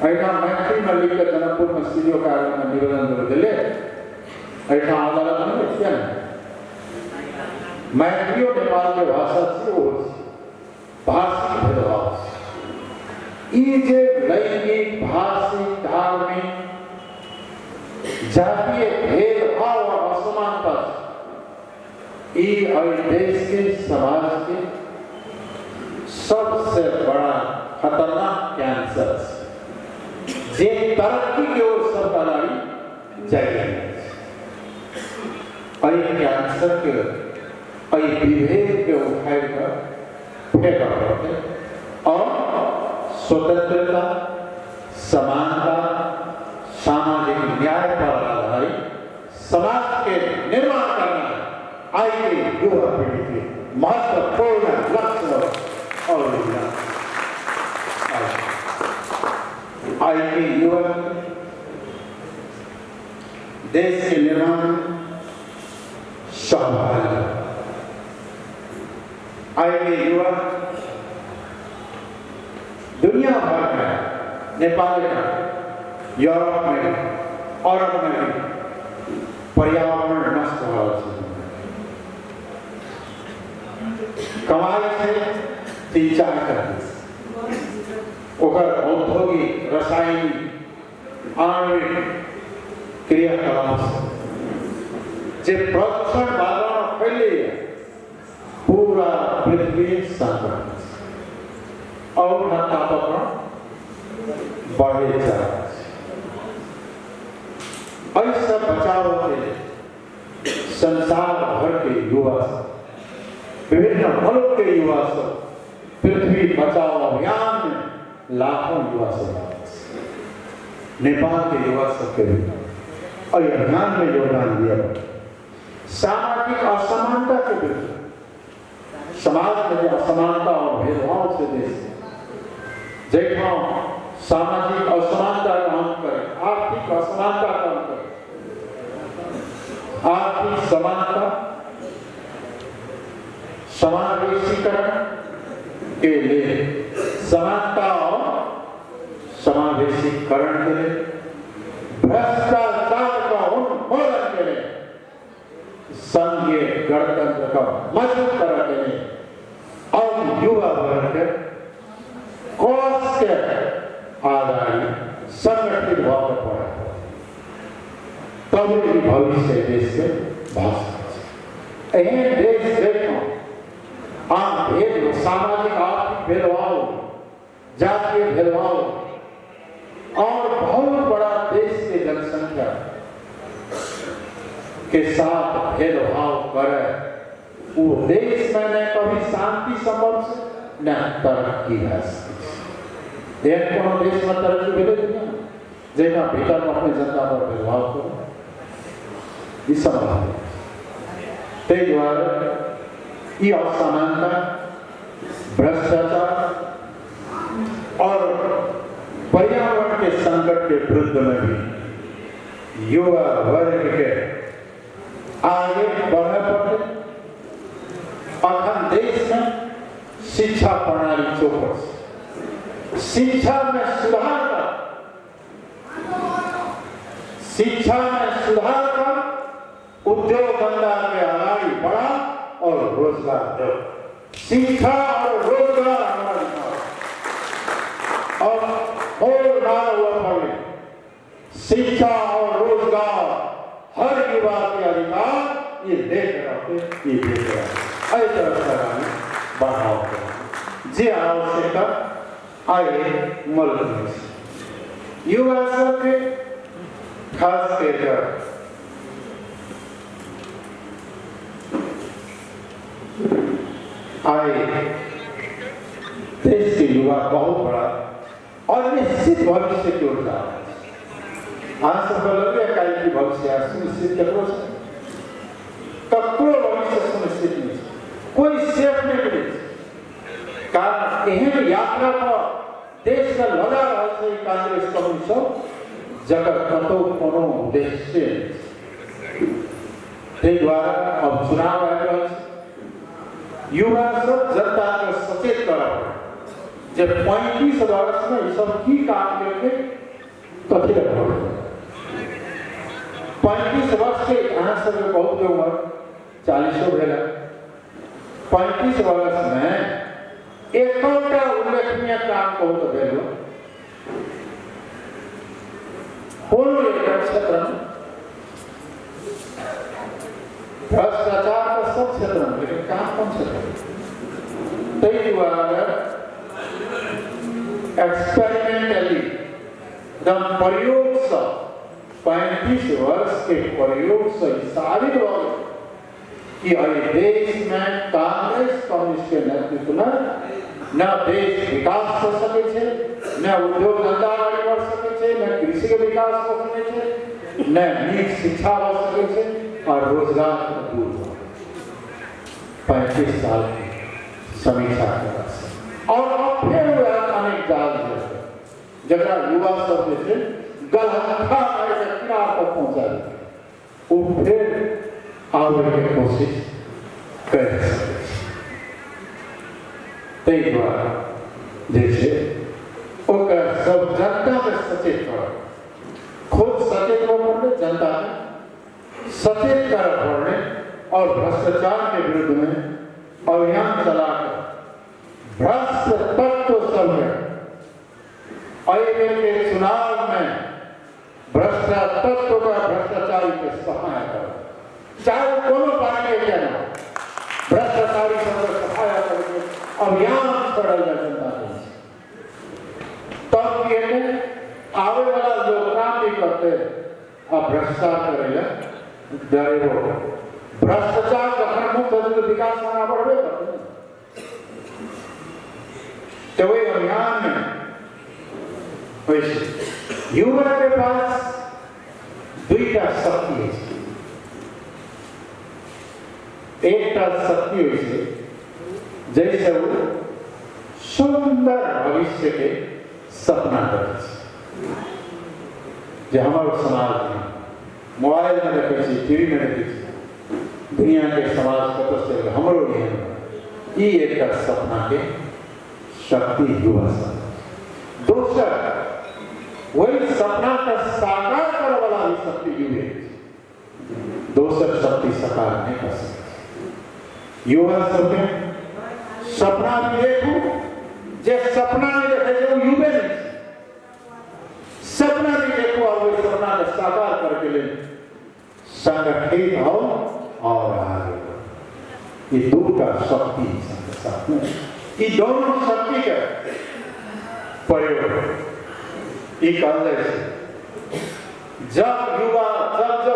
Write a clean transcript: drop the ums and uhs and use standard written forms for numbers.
एहिठाम मैथिलीमे लिख कऽ जनकपुरमे सी डी ओ कार्यालयमे निवेदन देबै तऽ लेत? एहिठाम अदालत नहि किया नहि? मैथिलियो नेपालके भाषा छी, ओहो छी, भाषिक भेदभाव छै। ई जे लैंगिक, भाषिक, धार्मिक, जातीय भेदभाव और असमानता छै, ई एहि देश के समाज के सबसे बड़ा खतरनाक कैंसर छै, जे तरक्की के ओर सब अगाड़ी जाइ रहल छै। एहि कैंसर के, एहि विभेद के उखाड़ि कऽ फेंकऽ पड़तै और स्वतंत्रता, समानता, सामाजिक न्याय पर आधारित समाज के निर्माण करना है आई के युवा पीढ़ी के महत्वपूर्ण लक्ष्य और योजना। आई के युवा देश के निर्माण में सहभागी, आई के युवा दुनिया भर में, नेपाल में, यूरोप में भी, अरब में भी पर्यावरण नष्ट हो रहल छै। कमाई छै 3-4 टा देश, ओकर औद्योगिक, रासायनिक, आणविक क्रियाकलाप से जे प्रदूषण वातावरण फैलैए, पूरा पृथ्वी संकट और तापक्रम बढ़े जा रहल छै। एहि सब बचाव के लिए संसार भर के युवा सब, विभिन्न मुल्क के युवा सब पृथ्वी बचाओ अभियान में लाखों युवा सब, नेपाल के युवा सबके भी एहि अभियान में योगदान दिया। सामाजिक असमानता के विरुद्ध, समाज में जे असमानता और भेदभाव से देश जैठाम सामाजिक असमानता का अंत करे, आर्थिक असमानता का अंत करे, आर्थिक समानता, समावेशीकरण के लिए, समानता और समावेशीकरण के लिए, भ्रष्टाचार का उन्मूलन के लिए, संघीय गणतंत्र का मजबूत करने के लिए और युवा वर्ग के कौश के आधारित संगठित भऽ के पड़े, तभी ई भविष्य देश के भऽ सकै छै। एहन देश जहिठाम आम भेद, सामाजिक आर्थिक भेदभाव, जातीय भेदभाव और बहुत बड़ा देश के जनसंख्या के साथ भेदभाव करे, वो देश में न कभी शांति संभव छै, न तरक्की भए सकै छै। एहन कोनो देश में तरक्की भेलै दुनिया में जाहिमे भीतर में अपने जनता पर भेदभाव करू? ई संभव नहि। ताहि दुआरे ई असमानता, भ्रष्टाचार और पर्यावरण के संकट के विरुद्ध में भी युवा वर्ग के आगे बढ़े पड़ते। अखन देश में शिक्षा प्रणाली चौपट छै। शिक्षा में सुधार कर, शिक्षा में सुधार कर, उद्योग धंधा के अगाड़ी बढ़ा और रोजगार दो। शिक्षा और रोजगार हमारा अधिकार और और नारा हुआ पड़े, शिक्षा और रोजगार हर युवा के अधिकार, ये देख रहे, ये देख रहे, एहि तरह से अगाडि बढ़ाओ जे आवश्यकता आइ मुल्क में छै। युवा सबके खास करि आइ देश के युवा बहुत बड़ा और निश्चित भविष्य की ओर जा रहा है। अहाँ सबके लगैए काल्हि की भविष्य सुनिश्चित ककरो छै? ककरो भविष्य सुनिश्चित नहि छै, कोई सेफ नहि मिलै छै। कारण एहन यात्रा पर देश के लऽ जा रहल छै कांग्रेस कम्युनिस्ट सब, जकर कतौ कोनो उद्देश्य नहि छै। ताहि दुआरे अब चुनाव आबि रहल छै, युवा सब जनता के सचेत करऽ पड़त। जे 35 वर्षमे ई सब की काम केलकै, कथी लए भोट देबै। 35 वर्ष के अहाँ सबके बहुत के उम्र 40 भेल। 35 वर्षमे एकोटा उल्लेखनीय काम कहू तऽ भेल हो कोनो एकटा क्षेत्रमे? भ्रष्टाचार तऽ सब क्षेत्रमे, लेकिन काम कोन क्षेत्रमे? ताहि दुआरे एक्सपेरिमेंटली एकदम प्रयोगसँ, 35 वर्ष के प्रयोगसँ ई साबित भऽ गेल कि एहि देशमे कांग्रेस कम्युनिस्ट के नेतृत्वमे न देश विकास कऽ सकै छै, न उद्योग धंधा आगे बढ़ि सकै छै, न कृषिके विकास भऽ सकै छै, न नीक शिक्षा भऽ सकै छै आओर रोजगार दूर भऽ। 35 साल के समीक्षा केलासँ आओर अब फेर वएह अनेक जाल जे छै, जकरा युवा सब जे छै गलहत्था मारि कऽ किनार पर पहुँचा देतै, ओ फेर आबैके कोशिश करि सकै छै। ताहि दुआरे जे छै ओकरा सब जनताके सचेत करऽ, खुद सचेत होबऽ पड़लै, जनताके सचेत करऽ पड़लै आओर भ्रष्टाचारके विरुद्धमे अभियान चला कऽ भ्रष्ट तत्व सबके एहि बेरके चुनावमे भ्रष्ट तत्व का, भ्रष्टाचारी के सफाया करो, चाहे वो कोनो पार्टी के किया ना, भ्रष्टाचारी सबके सफाया करके अभियान छोड़ल जाय जनता के। तब की हेतै? आबै वाला लोग काम भी करते आ भ्रष्टाचार करै लए डरेबो करतै। भ्रष्टाचार जखन मुक्त हेतै तऽ विकास आगाँ बढ़बे करतै ने। तऽ ओहि अभियानमे होइ छै। युवाके पास दुईटा शक्ति होइ छै। एकटा शक्ति होइ छै जाहिसँ ओ सुन्दर भविष्यके सपना देखै छै जे हमर समाज मोबाइलमे देखै छी, टीवीमे देखै छी, दुनियाके समाज कतऽ चलि गेल, हमरो एहन। ई एकटा सपनाके शक्ति युवा सब। दोसर, वही सपनाके साकार करऽ वाला भी शक्ति युवे। दोसर शक्ति साकार नहि कर सकै। युवा सबके सपना भी देखू। जे सपना नहि देखै छै, ओ युवे नहि छै। सपना भी देखू और वही सपना के साकार करके लेल संगठित हो और आगे बढ़ो। ये दूटा शक्ति साथ में, ई दोनों शक्ति के प्रयोग ई कहल जाइ छै। जब युवा जब जब